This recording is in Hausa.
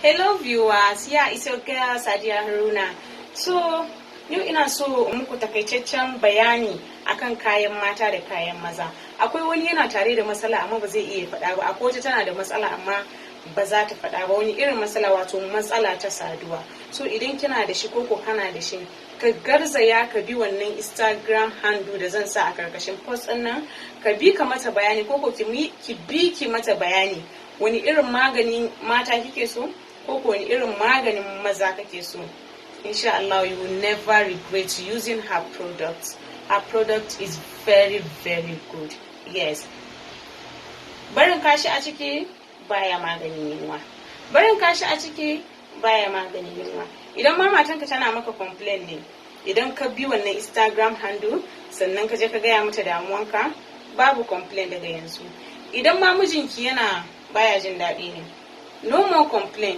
Hello viewers, yeah, it's your girl Sadiya Haruna. So, yau ina so in muku takaitaccen bayani akan kayan mata da kayan maza. Akwai wani yana tare da matsala amma ba zai iya faɗa ba. Akwai wata tana da matsala amma ba za ta faɗa ba. Wani irin matsala? Wato matsala ta saduwa. So idan kina da shi koko kana da shi, ka garzaya ka bi wannan Instagram handle da zan sa a karkashin post ɗin nan, ka bi ka mata bayani, koko ki bi ki mata bayani wani irin maganin mata kike so, ko ko wani irin maganin maza kake so. Insha Allah, you will never regret using her product. Her product is very very good. Yes, barin kashi a ciki baya maganin yunwa. Barin kashi a ciki baya maganin yunwa. Idan ma matanka tana maka complain ne, idan ka bi wannan Instagram handle sannan ka je ka gaya mata damuwanka, babu complain daga yanzu. Idan ma mijinki yana baya jin daɗi ne, no more complain.